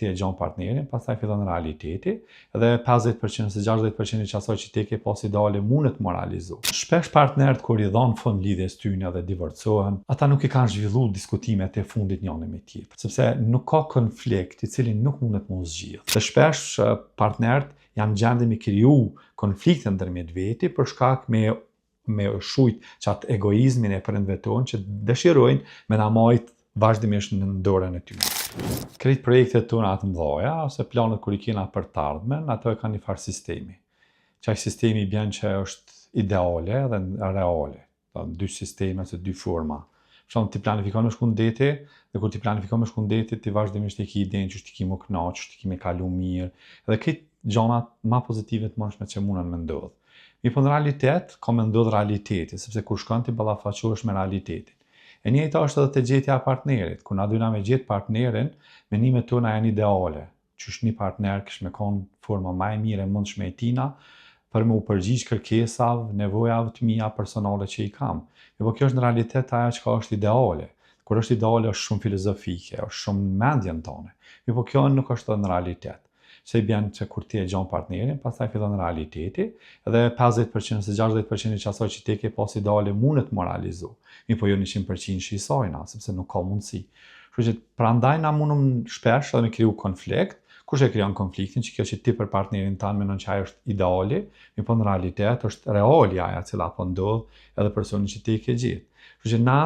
ti e gjon partnerin, pastaj fillon realiteti dhe 50% ose 60% e qasaj që ti ke pas ideale mundet me u realizu. Shpesh partnerët kur i dhon fund lidhjes tyne dhe divorcohen, ata nuk i kanë zhvillu diskutimet e fundit njëri me tjetrin, sepse nuk ka konflikt i cili nuk mundet me u zgjidh. Dhe shpesh partnerët janë gjendje me kriju konflikte ndërmjet veti për shkak me shujt qatë egoizmin e prindve tonë që dëshirojnë me na majt vazhdimisht në dorën e tyre. Krejt projektet tona të mëdha ose planet kur i kena për të ardhmen, ato e kanë një farë sistemi. Qaj sistemi i bjen që është ideale dhe reale. Do dy sisteme ose dy forma. Për shembull, ti planifikon me shku në deti, dhe kur ti planifikon me shku në deti, ti vazhdimisht e ki idenë që ti ki mu knaq, që ti ki me kalu mirë, edhe krejt gjanat ma pozitive të mundshme që mundën me ndodh. Mirë po në realitet, ka me ndodh realiteti, sepse kur shkon ti ballafaqohesh me realitetin. E njëjta është edhe te gjetja e partnerit. Kur na dojna me gjet partnerin, mendimet tona janë ideale. Qysh një partner kish me kon forma ma e mirë e mundshme e tina për me u përgjigj kërkesave, nevojave të mia personale që i kam. Mirë po kjo është në realitet ajo çka është ideale. Kur është ideale është shumë filozofike, është shumë në mendjen tonë. Mirë po kjo nuk është edhe në realitet. Se i bjen që kur ti e gjon partnerin, pastaj fillon realiteti dhe 50% ose 60% e qasaj që ti ke pas ideale mundet me u realizu. Mirë po jo 100% i sajna, sepse nuk ka mundësi. Kështu që prandaj na mundum shpesh edhe me kriju konflikt. Kush e krijon konfliktin? Që kjo që ti për partnerin tan menon që ajo është ideali, mirë po në realitet është reali ajo cila po ndodh edhe personi që ti e ke gjetë. Kështu që na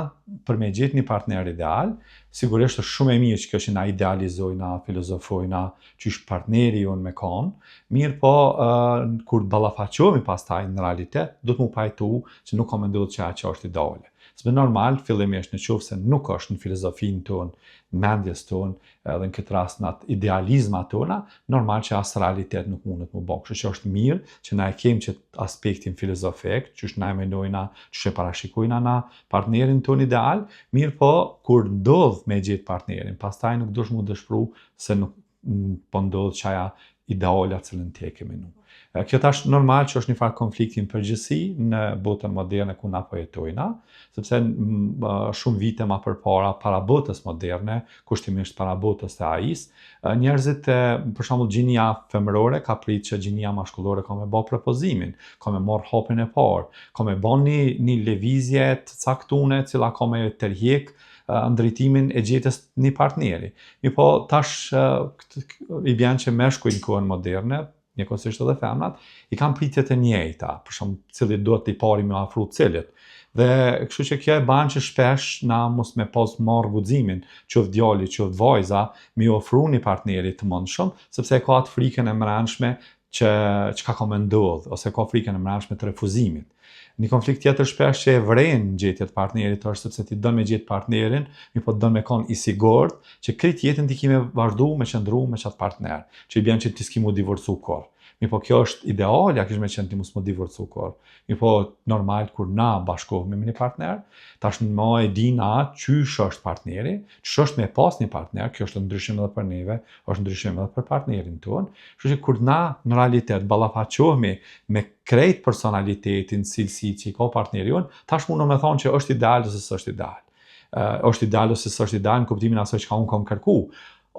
për me gjetë një partner ideal, sigurisht është shumë e mirë që kjo që na idealizojna, filozofojna, qysh partneri jonë me kon, mirë po uh, kur ballafaqohemi pastaj në realitet, do të mu pajtu që nuk ka me ndodhë që ajo që është ideale. Sepse normal, fillimisht në qoftë se nuk është në filozofinë tonë, mendjes tonë, edhe në këtë rast në atë idealizma tona, normal që as realitet nuk mundet mu bo. Kështu që është mirë që na e kemë që aspektin filozofik, që është na e menojna, që e parashikojna na partnerin tonë ideal, mirë po kur ndodh me gjetë partnerin, pastaj nuk dush mu dëshpru se nuk po ndodh qaja idealja cilën ti e ke menu. Kjo tash normal që është një farë konflikti në përgjithësi në botën moderne ku na po jetojna, sepse shumë vite ma përpara, para botës moderne, kushtimisht para botës të AI-s, njerëzit, për shembull gjinia femërore ka prit që gjinia mashkullore ka me bë propozimin, ka me marr hapin e parë, ka me bë një një lëvizje të caktune, cila ka me tërhjek në drejtimin e gjetjes një partneri. Mi po tash i bjen që meshkujt në kohën moderne, njëkohësisht edhe femrat, i kanë pritjet e njëjta, për shembull, cili duhet i pari me afru cilit. Dhe kështu që kjo e ban që shpesh na mos me pas marr guximin, qoftë djali, qoftë vajza, me i ofru një partneri të mundshëm, sepse e ka atë frikën e mbrendshme që çka ka me ndodh, ose ka frikën e mbrendshme të refuzimit. Një konflikt tjetër shpesh që e vren në gjetje të partnerit është sepse ti don me gjetë partnerin, mi po don me kon i sigurt që krejt jetën ti ki me vazhdu me qëndru me qatë partner, që i bjen që ti s'ki mu divorcu kurrë. Mi po kjo është idealja, kish me qenë ti mos mu divorcu kurrë. Mi po normal kur na bashkohemi me një partner, tash ma e dina qysh është partneri, qysh është me pas një partner, kjo është ndryshim edhe për neve, është ndryshim edhe për partnerin tonë. Kështu që kur na në realitet ballafaqohemi me krejt personalitetin, cilësitë që i ka partneri jonë, tash mundem me thonë që është ideal ose s'është ideal. Uh, është ideal ose s'është ideal në kuptimin asaj çka unë kam kërku,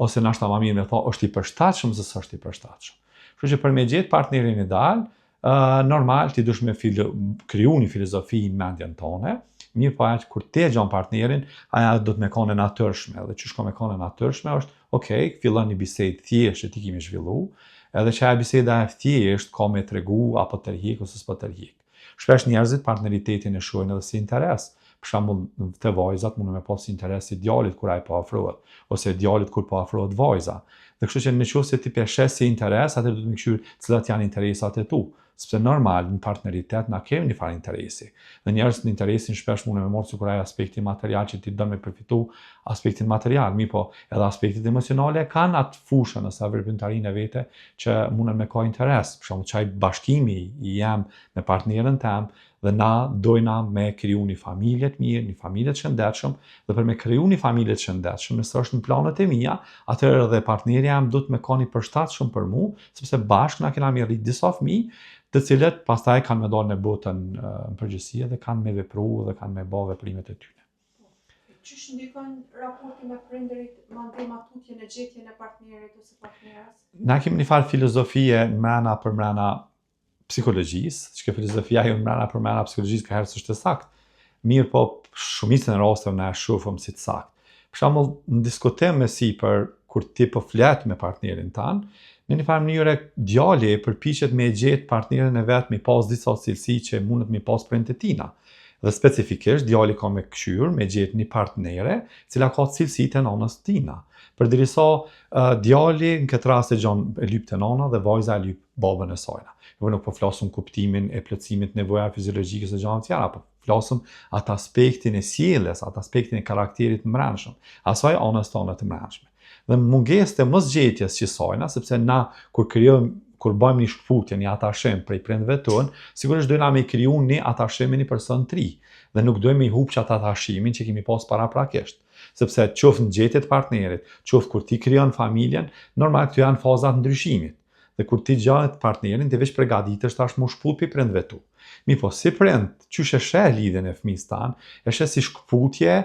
ose nashta ma mirë me thonë është i përshtatshëm ose s'është i përshtatshëm. Kështu që për me gjetë partnerin ideal, uh, normal ti dush me filo, kriju një filozofi në mendjen tone, mirë po ajo kur ti e gjon partnerin, aja do të me konë e natyrshme, dhe qysh ka me konë e natyrshme është, ok, fillon një bisedë thjesht që ti ki me zhvillu, edhe që ajo biseda e thjesht ka me tregu apo tërhjek ose s'po tërhjek. Shpesh njerëzit partneritetin e shohin edhe si interes. Për shembull, te vajzat mund me pas interes i djalit kur ai po afrohet, ose djalit kur po afrohet vajza. Dhe kështu që në qoftë se ti pe sheh si interes, atëherë duhet me kqyr cilat janë interesat e tu. Sepse normal në partneritet na kemi një farë interesi. Dhe njerëzit në interesin shpesh mundën me marrë sikur ai aspekti material që ti don me përfitu aspektin material, mi po edhe aspektet emocionale kanë atë fushën ose veprimtarinë e vete që mundën me ka interes. Për shembull, qaj bashkimi i jem me partnerën tem dhe na dojna me kriju një familje të mirë, një familje të shëndetshëm, dhe për me kriju një familje të shëndetshëm, nëse është në planet e mia, atëherë edhe partneri jam duhet me kanë i përshtatshëm për mu, sepse bashkë na kena me rrit disa fëmijë, të cilët pastaj kanë me dalë në botën në përgjithësi dhe kanë me vepru dhe kanë me bë veprimet e tyre. Qysh ndikon raporti me prindërit mandej ma tutje në gjetjen e partnerit ose partneres? Na kemi një farë filozofie mrena për mrena psikologjisë, që kjo filozofia jonë mrena për mrena psikologjisë ka herë s'është e saktë. Mirë po shumicën e rasteve na e shohim si të saktë. Për shembull, në diskutim me sipër kur ti po flet me partnerin tan, në një farë mënyre djali përpiqet me e gjetë partnerin e vet me pas disa cilësi që mundet me pas prindët e tina. Dhe specifikisht djali ka me kqyr me gjetë një partnere cila ka cilësi të nanës tina. Përderisa uh, djali në këtë rast e gjon e lyp të nana dhe vajza e lyp babën e sajna. Jo nuk po flasëm kuptimin e plotësimit të nevojave fiziologjike ose gjëra të tjera, po flasëm atë aspektin e sjelljes, atë aspektin e karakterit të mbrendshëm, asaj anës tonë të mbrendshme. Dhe në mungesë të mosgjetjes që sajna, sepse na kur krijojmë kur bëjmë një shkëputje, një atashim prej prindëve tonë, sigurisht dojna me kriju një atashim me një person të ri dhe nuk dojmë me hup qatë atashimin që kemi pas paraprakisht. Sepse qoftë në gjetje të partnerit, qoftë kur ti krijon familjen, normal këto janë fazat ndryshimit. Dhe kur ti gjen partnerin, ti veç përgatitesh tash mu shkput pi prindëve tu. Mi po, si prind, qysh e sheh lidhjen e fëmijës tan, e sheh si shkëputje e,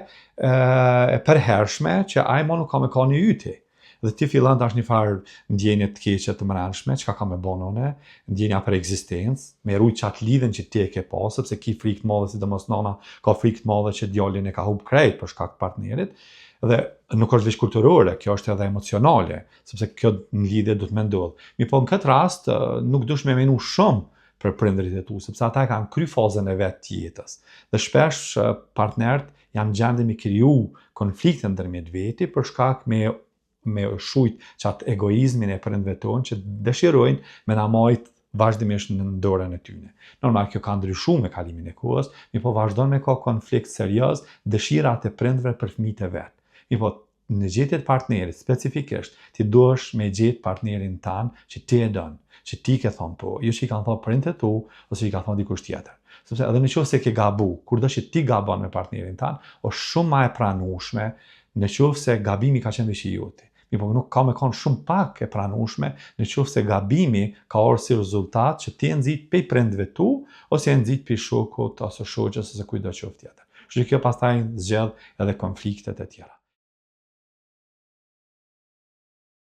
e përhershme që ai mo nuk ka me kanë i yti. Dhe ti fillon tash një farë ndjenje të keqe të mbrendshme, çka ka me bon une, ndjenja për ekzistencë, me rujt qatë lidhjen që ti e ke pas, sepse ki frikë të madhe, sidomos nana ka frikë të madhe që djalin e ka hup krejt për shkak të partnerit, dhe nuk është veç kulturore, kjo është edhe emocionale, sepse kjo në lidhje do të me ndodhë. Mi po në këtë rast nuk dush me menu shumë për prindërit e tu, sepse ata e kanë kry fazën e vet të jetës. Dhe shpesh partnerët janë gjendje me kriju konflikte ndërmjet veti për shkak me me shujt qatë egoizmin e prindëve tonë që dëshirojnë me na majt vazhdimisht në dorën e tyne. Normal, kjo ka ndryshu me kalimin e kohës, mi po vazhdon me ka konflikt serioz dëshirat e prindëve për fëmijët e vet. Mi po në gjetje të partnerit specifikisht, ti duhesh me gjetë partnerin tan që ti e don, që ti ke thonë po, jo që i kanë thonë prindët e tu, ose që i ka thonë dikush tjetër. Sepse edhe në qoftë se ke gabu, kur do që ti gabon me partnerin tan, është shumë ma e pranueshme në qoftë se gabimi ka qenë veç i joti. Mi po nuk ka me konë shumë pak e pranueshme në qoftë se gabimi ka ardhur si rezultat që ti e nxit pej prindëve tu, ose e nxit pej shokut, ose shoqës, ose kujtdo qoftë tjetër. Kështu që kjo pastaj zgjedh edhe konfliktet e tjera.